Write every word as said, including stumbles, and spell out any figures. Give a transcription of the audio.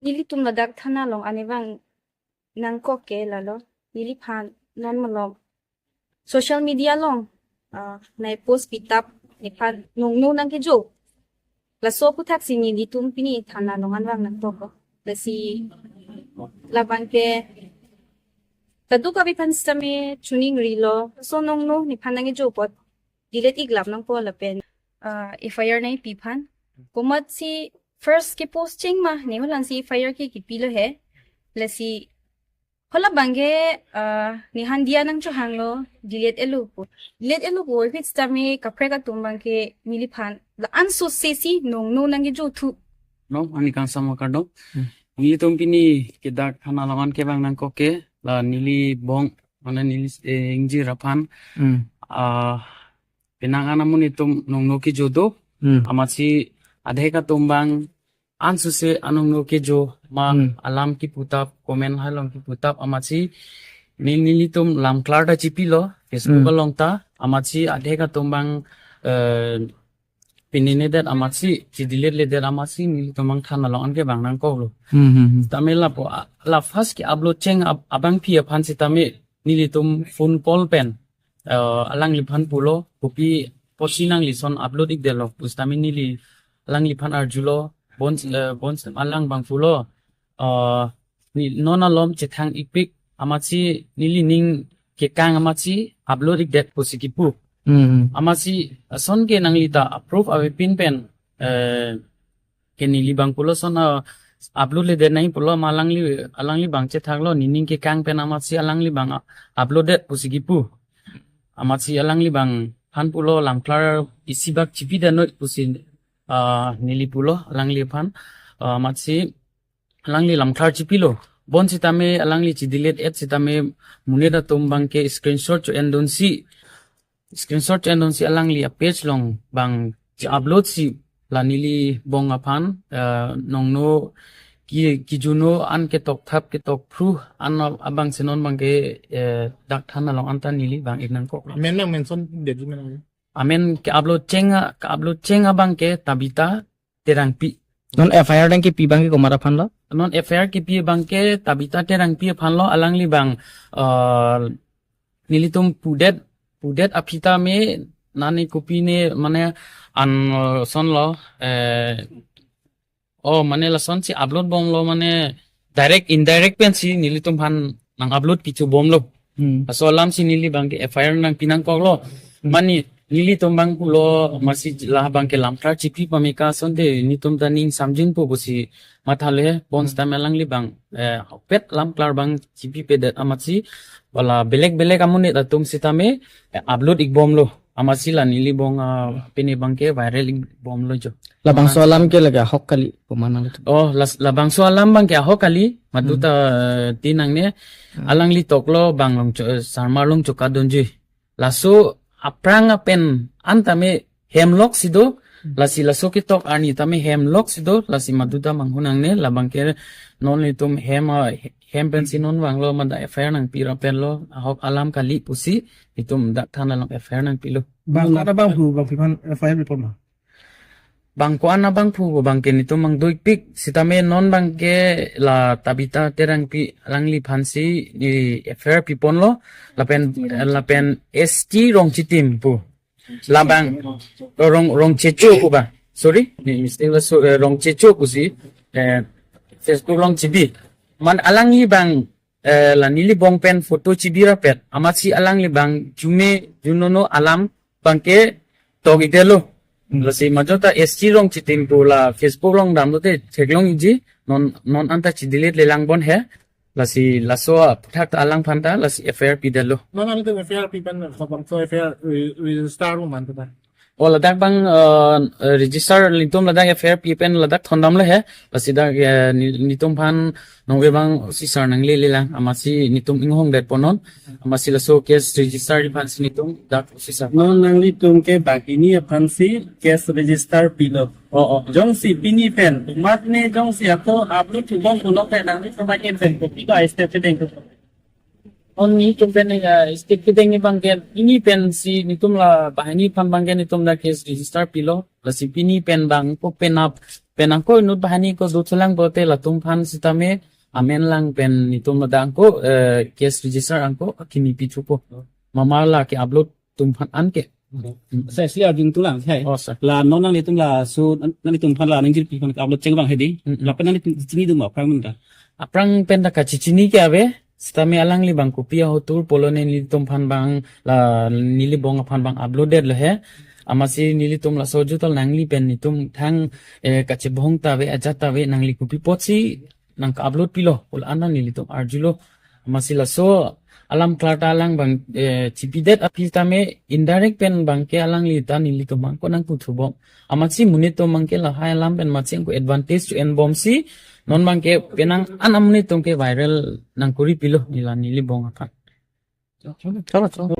Nelitum ladak thana along an vang nangkok ke lalo. Neliphan non malom social media along, ah, nai post pitap nephan nongno nangkejo. Laso aputhaksi nelitum pini thana along an vang nangkok. Lasi labang ke tadu kabi phan sitame chuning rilo. So nongno nephan nangkejo apot delete ik lam nangpo lapen, ah, F I R nangpi aphan. Komatsi first ke posting ma, ne holang si F I R ke kipilo he. Lasi hala abang ke, ah, ne handia nangchohanglo, delete elo po. Delete elo po, ipit sitame kaprek atum abang ke neliphan la-an sose si nongno nangkejo thu. No, ani kangsam kardom. Hmm. Nelitum pini ke dak thana along an ke vang nangkok ke, la neli bong, mane neli, eh, ingjir aphan. Hmm. Ah, penang an amonit atum nongno kejo do. Hmm. Amatsi adhek atum abang ansose anongno kejo ma. Hmm. Alam kiputap, comment halong kiputap amatsi ne nelitum lamklar ta chipilo, Facebook. Hmm. Along ta amatsi adhek atum abang, eh, pinine det amatsi, chi delete le det amatsi nelitum abang thana along an ke vang nangkoklo. Hmm, hmm, hmm. Tame lapu a-, la first ke upload cheng ab-, abangpi aphan sitame nelitum phone call pen, eh, alangliphan pulo, kopi apotsi nangli lason upload ik detlo pu sitame neli alangliphan arjulo, bon, eh, bon alang abang pulo, eh, ne non alom chethang ikpik amatsi neli ning kekang amatsi upload ik det pusi kipu. Hmm. Amatsi lason ke nangli ta approve avepin pen, eh, ke neli abang pulo lason, ah, upload le det nai pulo ma alangli, alangli abang chethaklo, ne ning kekang pen amatsi alangli abang, ah, upload det pusi kipu. Amatsi alangli abangphan pulo lamklar isi bak chipi det noi pusi, ah, neli pulo alangliphan, ah, amatsi alangli lamklar chipilo. Bon sitame alangli chi delete et sitame monit atum abang ke screenshot cho-endunsi, screenshot cho-endunsi alangli a-page along abang chi upload si la neli bong aphan, eh, nongno ki, kijuno an ketok thap ketok phru an abang si non abang ke, eh, dak thana along an ta neli vang ik nangkok. Amen nang mention detji menang. Amen ke upload cheng a, ke upload cheng abang ke Tabita Terangpi. Non F I R nangkepi abang ke komat aphan lo? Non F I R kepi abang ke Tabita Terangpi aphan lo, alangli abang, eh, nelitum pudet, pudet aphi tame nani kopi ne mane an, eh, lason lo, eh, oh, mane lason si upload bomlo mane direct indirect pensi nelitum aphan nang upload pichu bomlo. Hmm. Laso alam si neli abang ke F I R nangpi nangkoklo. Hmm. Mane nelitum abang pulo amatsi la abang ke lamklar chipi pame ke asonte netum ta ning samjinpo pusi mathale bon. Hmm. Sitame alangli abang, eh, pet lamklar abang chipipedet amatsi hala belek belek amonit atum sitame, eh, upload ik bomlo. Amatsi la neli bong, ah, pini abang ke viral ik bomlo jo. Labangso alam ke lake ahok kali, pemana itu. Oh, las-, labangso alam abang ke ahok kali, maduta, hmm, eh, tinang ne, hmm, alangli toklo bang Longcho-, eh, Sarmar Longchoka Donjui. Laso aphrang apen an tame hem lok si do, hmm, lasi laso ketok arni tame hem lok si do, lasi maduta manghunang ne, labang ke non netum hem, ah, hem pensi non vanglo mada F I R nangpi ra penlo, ahok alam kali pusi, netum dak thana along F I R nangpilo. Bang, hmm, ko-an abang pu, bang pipan F I R pipon ma? Bang ko-an abang pu, bang ke netum abang do ikpik, sitame non abang ke la Tabita Terangpi alangliphan si ne F I R piponlo, lapen, lapen S T Rongchitim pu. Labang Rong, Rongchecho pu ba. Sorry, ne mistake laso, eh, Rongchecho pusi, eh, Facebook along chibi. Man alangli abang, eh, la neli bong pen photo chibi ra pet. Amatsi alangli abang jume junono alam abang ke tok ik detlo. Hmm. Lasi majota S T Rongchitim pu la Facebook along damlote theklong ikji, non, non anta chi delete le lang bon he. Lasi laso aphuthak ta alangphan ta lasi F I R pidetlo. Non nangtum F I R pi pen, labangso F I R re-, register ro man ta? Oh, ladak abang, eh, register netum ladak F I R pi pen ladak thondamlo he. Lasi dak, eh, ne-, netum aphan nongve abang officer nanglele lang, amatsi netum inghong detpo non. Amatsi laso case register aphansi netum dak officer. Non nanglitum ke banghini aphansi case register pilo. Oh, oh. Jongsi pini pen, mat ne jongsi ako upload thubom pulo pen nanglitum ahin pen kopi ba step kedeng tu? Oh, netum pen, eh, step kedeng abang ke pini pensi netum la banghini aphan abang ke netum dak case register pilo. Lasi pini pen abang ko penap Pen angko inut banghini ko dothulang pulote latum aphan sitame amen lang pen netum ladak angko, eh, case register angko akimi pithupo. Mamat la ke-upload atum aphan anke. Sir, si arjudun lang, hai. Oh, sir. La non nanglitum laso, nanglitum aphan la nangjirpi aphan upload cheng abang hedi. Mm-mm. Lapen nanglitum chinidun ma aphrang pen ta? Aphrang pen ta kachechini ke ave. Sitame alangli abang kopi ahotur pulo ne nelitum aphan abang, la neli bong aphan abang upload detlo he. Amatsi nelitum laso jutal nangli pen netum thang, eh, kachebong ta ave, ajat ta ave, nangli kopi apotsi nang ka-upload pilo pu la-an nelitum arjulo. Amatsi laso alam klar ta alang abang, eh, chipidet aphi tame indirect pen abang ke alangli ta nelitum abang ko nangputhubom. Amatsi monit atum abang ke lahai alam pen matsi ko advantage cho-en bomsi non abang ke penang an amonit atum ke viral nangkori pilo neli la neli bong aphan. Chalo, chalo.